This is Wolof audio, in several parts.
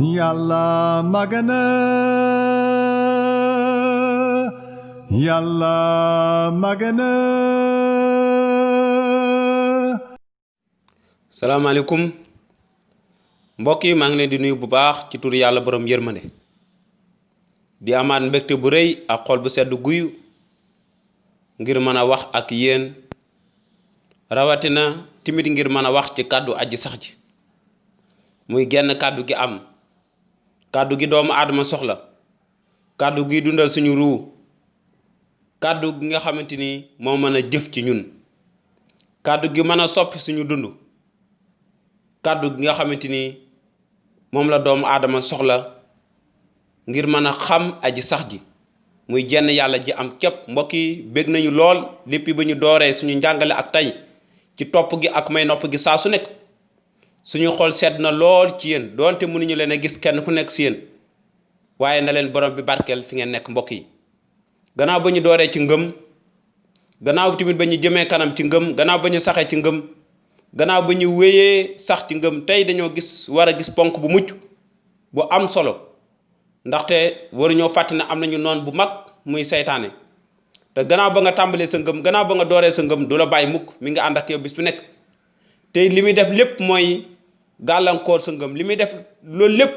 Yàlla magana Yàlla magana. salaamaaleykum mbokk yi maa ngi leen di nuyu bu baax ci turu yàlla borom yërmande di amaat mbégte bu rëy ak xol bu sedd guyu ngir mën a wax ak yéen rawatina timit ngir mën a wax ci kàddu aji sax ji muy genn kàddu gi am kàddu gi doomu aadama soxla kàddu gi dundal suñu ruu kàddu gi nga xamante ni moo mën a jëf ci ñun kàddu gi mën a soppi suñu dund kàddu gi nga xamante ni moom la doomu aadama soxla ngir mën a xam aji sax ji muy jenn yàlla ji am képp mbokk yi bég nañu lool lépp ba ñu dooree suñu njàngale ak tey ci topp gi ak may nopp gi saa su nekk suñu xol sedd na lool ci yéen doonte mënuñu leen a gis kenn ku nekk si yéen waaye na leen borom bi barkeel fi ngeen nekk mbokk yi gannaaw ba ñu dooree ci ngëm gannaaw tamit ba ñu jëmee kanam ci ngëm gannaaw ba ñu saxee ci ngëm gannaaw ba ñu wéyee sax ci ngëm tey dañoo war a gis ponk bu mucc bu am solo ndaxte waruñoo fàtte ne am nañu noon bu mag muy seytaane te gannaaw ba nga tàmbalee sa ngëm gannaaw ba nga dooree sa ngëm du la bàyyi mukk mi nga ànd ak yow bis bu nekk tey li muy def lépp mooy gàllankoor sa ngëm li muy def loolu lépp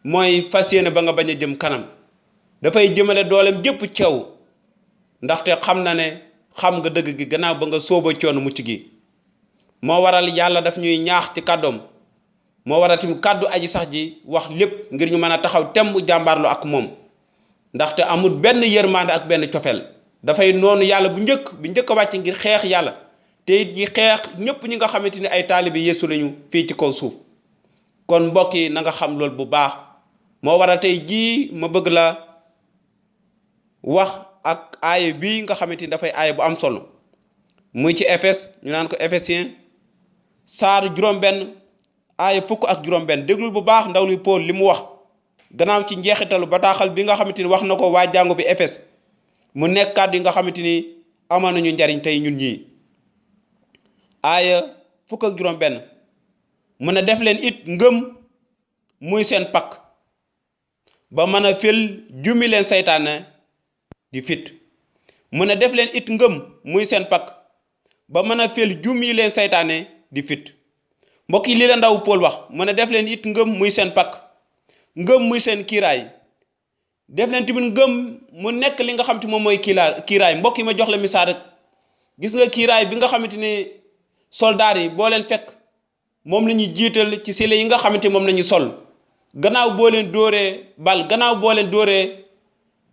mooy fas yéene ba nga bañ a jëm kanam dafay jëmale doolem jëpp ceew ndaxte xam na ne xam nga dëgg gi gannaaw ba nga sóoba coonu mucc gi moo waral yàlla daf ñuy ñaax ci kàddoom moo waral tamit kàddu aji sax ji wax lépp ngir ñu mën a taxaw temm jàmbaarlu ak moom ndaxte amul benn yërmande ak benn cofeel dafay noonu yàlla bu njëkk a wàcc ngir xeex yàlla te it ñi xeex ñëpp ñi nga xamante ni ay taalibi Yeesu lañu fii ci kaw suuf kon mbokk yi na nga xam loolu bu baax moo waral tey jii ma bëgg la wax ak aaya bii nga xamante ni dafay aaya bu am solo muy ci Efes ñu naan ko Éphésiens saar juróom-benn aaya fukk ak juróom-benn déglul bu baax ndaw li Paul li mu wax gannaaw ci njeexitalu bataaxal bi nga xamante ni wax na ko waa jàngu bi Efes mu nekk kàddu yi nga xamante ni amal nañu njariñ tey ñun ñii aaya fukk ak juróom-benn mu ne def leen it ngëm muy seen pakk ba mën a fël jumi leen seytaane di fit mu ne def leen it ngëm muy seen pakk ba mën a fël jumi leen seytaane di fit mbokk yi lii la ndaw Paul wax mu ne def leen it ngëm muy seen pakk ngëm muy seen kiiraay def leen tamit ngëm mu nekk li nga xam te moom mooy kiiraay mbokk yi ma jox la misaal rek gis nga kiiraay bi nga xamante ni soldaar yi boo leen fekk moom la ñuy jiital ci sile yi nga xamante moom la ñu sol gannaaw boo leen dóoree bal gannaaw boo leen dóoree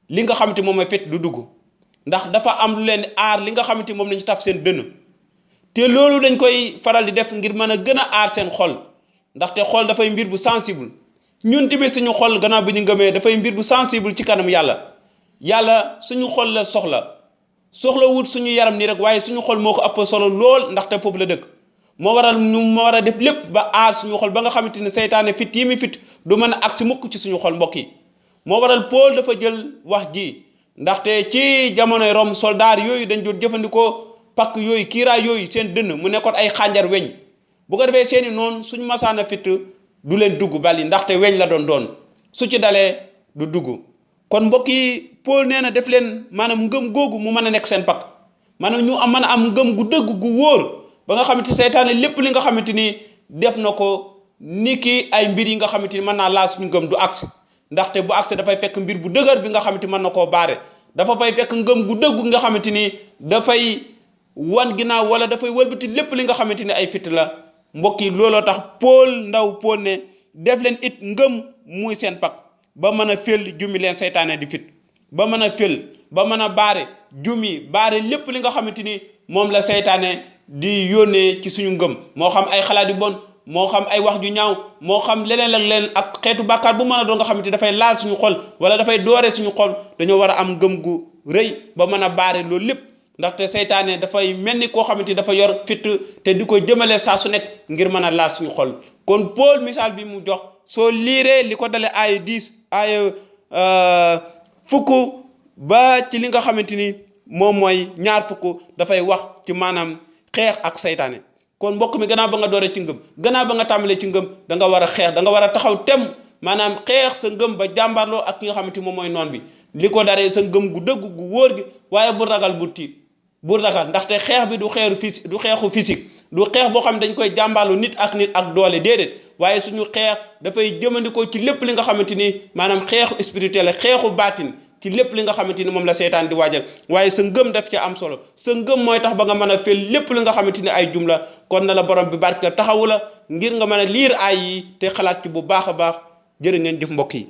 li nga xamante moom mooy fit du dugg ndax dafa am lu leen aar li nga xamante moom la ñu taf seen dënn te loolu dañ koy faral di def ngir mën a gën a aar seen xol ndaxte xol dafay mbir bu sensible ñun tamit suñu xol gannaaw bi ñu ngëmee dafay mbir bu sensible ci kanam yàlla suñu xol la soxla wut suñu yaram nii rek waaye suñu xol moo ko ëpp solo lool ndaxte foofu la dëkk moo waral ñu moo war a def lépp ba aar suñu xol ba nga xamante ne seytaane fit yi mi fit du mën a agsi mukk ci suñu xol mbokk yi moo waral Paul dafa jël wax ji ndaxte ci jamonoy Rome soldaar yooyu dañ doon jëfandikoo pakk yooyu kiiraay yooyu seen dënn mu nekkoon ay xànjar weñ bu ko defee seeni noonu suñu masaana fit du leen dugg bali ndaxte weñ la doon su ci dalee du dugg kon mbokk yi Paul nee na def leen maanaam ngëm googu mu mën a nekk seen pakk maanaam ñu mën a am ngëm gu dëgg gu wóor ba nga xamante seytaane lépp li nga xamante ni def na ko ni ki ay mbir yi nga xamante ni mën naa laal suñu ngëm du agsi ndaxte bu agsi dafay fekk mbir bu dëgër bi nga xamante mën na koo baare dafa fay fekk ngëm gu dëggu nga xamante ni dafay wan ginnaaw wala dafay wëlbati lépp li nga xamante ni ay fit la mbokk yi looloo tax ndaw Paul ne def leen it ngëm muy seen pakk ba mën a fël jumi leen seytaane di fit ba mën a fël ba mën a baare lépp li nga xamante ni moom la seytaane di yónnee ci suñu ngëm moo xam ay xalaat yu bon moo xam ay wax ju ñaaw moo xam leneen ak xeetu bàkkaar bu mën a doon nga xamante dafay laal suñu xol wala dafay doore suñu xol dañoo war a am ngëm gu rëy ba mën a baare loolu lépp ndaxte seytaane dafay mel ni koo xamante dafa yor fit te di ko jëmale saa su nekk ngir mën a laal suñu xol kon Paul misaal bi mu jox soo liiree li ko dale aaya 10 aaya fukk ba ci li nga xamante ni moom mooy ñaar fukk dafay wax ci maanaam xeex ak seytaane kon mbokk mi gannaaw ba nga dooree ci ngëm gannaaw ba nga tàmbalee ci ngëm da nga war a xeex da nga war a taxaw tem maanaam xeex sa ngëm ba jàmbarloo ak ki nga xamante moom mooy noon bi li ko daree sa ngëm gu dëgg gu wóor gi waaye bu ragal bu tiit bu ragal ndaxte xeex bi du xeexu physique du xeex boo xam ne dañ koy jàmbaarlu nit ak doole déedéet waaye suñu xeex dafay jëmandikoo ci lépp li nga xamante ni maanaam xeexu spirituel xeexu baatin ci lépp li nga xamante ni moom la seetaan di waajal waaye sa ngëm daf ci am solo sa ngëm mooy tax ba nga mën a fel lépp li nga xamante ni ay jumla kon na la borom bi barke taxawu la ngir nga mën a liir ay yi te xalaat ci bu baax a baax jërë ngeen jëf mbokk yi